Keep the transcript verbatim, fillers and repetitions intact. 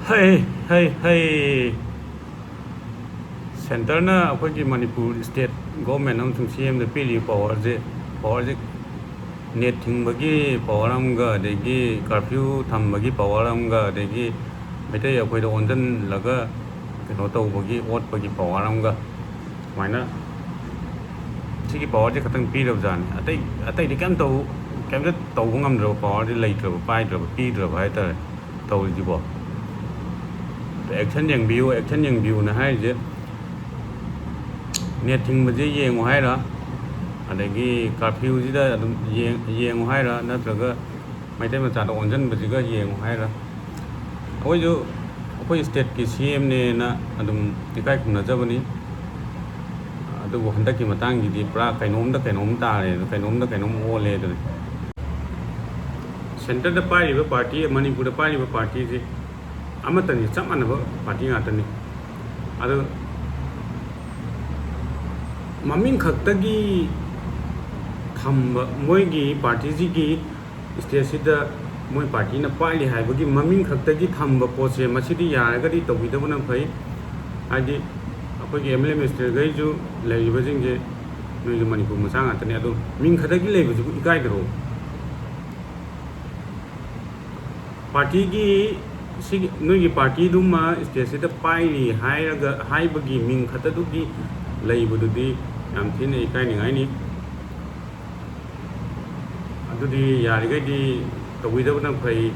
ꯍꯩ, ꯍꯩ, ꯍꯩ꯫ ꯁꯦꯟꯇꯔꯅ ꯑꯩꯈꯣꯏꯒꯤ ꯃꯅꯤꯄꯨꯔ ꯁ꯭ꯇꯦꯠ ꯒꯣꯔꯃꯦꯟ ꯑꯃꯁꯨꯡ ꯁꯤ ꯑꯦꯝꯗ ꯄꯤꯔꯤꯕ ꯄꯥꯋꯔꯁꯦ, ꯄꯥꯋꯔꯁꯦ ꯅꯦꯠ ꯊꯤꯡꯕꯒꯤ ꯄꯥꯋꯔ ꯑꯃꯒ, ꯑꯗꯒꯤ ꯀꯔꯐ꯭ꯌꯨ ꯊꯝꯕꯒꯤ ꯄꯥꯋꯔ ꯑꯃꯒ, ꯑꯗꯒꯤ ꯃꯩꯇꯩ ꯑꯩꯈꯣꯏꯗ ꯑꯣꯟꯁꯤꯜꯂꯒ ꯀꯩꯅꯣ ꯇꯧꯕꯒꯤ, ꯑꯣꯠꯄꯒꯤ ꯄꯥꯋꯔ ꯑꯃꯒ, ꯁꯨꯃꯥꯏꯅ ꯁꯤꯒꯤ ꯄꯥꯋꯔꯁꯦ ꯈꯛꯇꯪ ꯄꯤꯔꯕꯖꯥꯠꯅꯤ꯫ ꯑꯇꯩ, ꯑꯇꯩꯗꯤ ꯀꯩꯝ ꯇꯧ-, ꯀꯩꯝꯇ ꯇꯧꯕ ꯉꯝꯗ꯭ꯔꯕ, ꯄꯥꯋꯔꯁꯦ ꯂꯩꯇ꯭ꯔꯕ, ꯄꯥꯏꯗ꯭ꯔꯕ, ꯄꯤꯗ꯭ꯔꯕ ꯍꯥꯏꯇꯥꯔꯦ ꯇꯧꯔꯤꯁꯤꯕꯣ꯫ ꯑꯦꯛꯁꯟ ꯌꯦꯡꯕꯤꯌꯨ, ꯑꯦꯛꯁꯟ ꯌꯦꯡꯕꯤꯌꯨꯅ ꯍꯥꯏꯔꯤꯁꯦ, ꯅꯦꯠ ꯊꯤꯡꯕꯁꯦ ꯌꯦꯡꯉꯨ ꯍꯥꯏꯔ, ꯑꯗꯒꯤ ꯀꯔꯐ꯭ꯌꯨꯁꯤꯗ ꯑꯗꯨꯝ ꯌꯦꯡ-, ꯌꯦꯡꯉꯨ ꯍꯥꯏꯔ, ꯅꯠꯇ꯭ꯔꯒ ꯃꯩꯇꯩ ꯃꯆꯥꯗ ꯑꯣꯟꯁꯤꯟꯕꯁꯤꯒ ꯌꯦꯡꯉꯨ ꯍꯥꯏꯔ? ꯑꯩꯈꯣꯏꯁꯨ, ꯑꯩꯈꯣꯏ ꯁ꯭ꯇꯦꯠꯀꯤ ꯁꯤ ꯑꯦꯝꯅꯦꯅ ꯑꯗꯨꯝ ꯏꯀꯥꯏ ꯈꯨꯝꯅꯖꯕꯅꯤ꯫ ꯑꯗꯨꯕꯨ ꯍꯟꯗꯛꯀꯤ ꯃꯇꯥꯡꯁꯤꯗꯤ ꯄꯨꯔꯥ ꯀꯩꯅꯣꯝꯗ ꯀꯩꯅꯣꯝ ꯇꯥꯔꯦ, ꯀꯩꯅꯣꯝꯗ ꯀꯩꯅꯣꯝ ꯑꯣꯜꯂꯦ ꯑꯗꯨꯅꯤ꯫ ꯁꯦꯟꯇꯔꯗ ꯄꯥꯏꯔꯤꯕ ꯄꯥꯔꯇꯤ, ꯃꯅꯤꯄꯨꯔꯗ ꯄꯥꯏꯔꯤꯕ ꯄꯥꯔꯇꯤꯁꯤ ꯑꯃꯠꯇꯅꯤ, ꯆꯞ ꯃꯥꯟꯅꯕ ꯄꯥꯔꯇꯤ ꯉꯥꯛꯇꯅꯤ꯫ ꯑꯗꯨ ꯃꯃꯤꯡ ꯈꯛꯇꯒꯤ ꯊꯝꯕ, ꯃꯣꯏꯒꯤ ꯄꯥꯔꯇꯤꯁꯤꯒꯤ ꯁ꯭ꯇꯦꯠꯁꯤꯗ ꯃꯣꯏ ꯄꯥꯔꯇꯤꯅ ꯄꯥꯏꯔꯤ ꯍꯥꯏꯕꯒꯤ ꯃꯃꯤꯡ ꯈꯛꯇꯒꯤ ꯊꯝꯕ ꯄꯣꯠꯁꯦ, ꯃꯁꯤꯗꯤ ꯌꯥꯔꯒꯗꯤ ꯇꯧꯕꯤꯗꯕꯅ ꯐꯩ꯫ ꯍꯥꯏꯗꯤ ꯑꯩꯈꯣꯏꯒꯤ ꯑꯦꯝ ꯑꯦꯜ ꯑꯦ ꯃꯤꯅꯤꯁꯇꯔꯈꯩꯁꯨ ꯂꯩꯔꯤꯕꯁꯤꯡꯁꯦ ꯅꯣꯏꯁꯨ ꯃꯅꯤꯄꯨꯔ ꯃꯆꯥ ꯉꯥꯛꯇꯅꯤ, ꯑꯗꯣ ꯃꯤꯡ ꯈꯛꯇꯒꯤ ꯂꯩꯕꯁꯤꯕꯨ ꯏꯀꯥꯏꯗ꯭ꯔꯣ? ꯄꯥꯔꯇꯤꯒꯤ, ꯁꯤꯒꯤ ꯅꯣꯏꯒꯤ ꯄꯥꯔꯇꯤꯗꯨꯃ ꯁ꯭ꯇꯦꯠꯁꯤꯗ ꯄꯥꯏꯔꯤ ꯍꯥꯏꯔꯒ, ꯍꯥꯏꯕꯒꯤ ꯃꯤꯡ ꯈꯛꯇꯗꯨꯒꯤ ꯂꯩꯕꯗꯨꯗꯤ ꯌꯥꯝ ꯊꯤꯅ ꯏꯀꯥꯏꯅꯤꯡꯉꯥꯏꯅꯤ꯫ ꯑꯗꯨꯗꯤ ꯌꯥꯔꯤꯈꯩꯗꯤ ꯇꯧꯕꯤꯗꯕꯅ ꯐꯩ꯫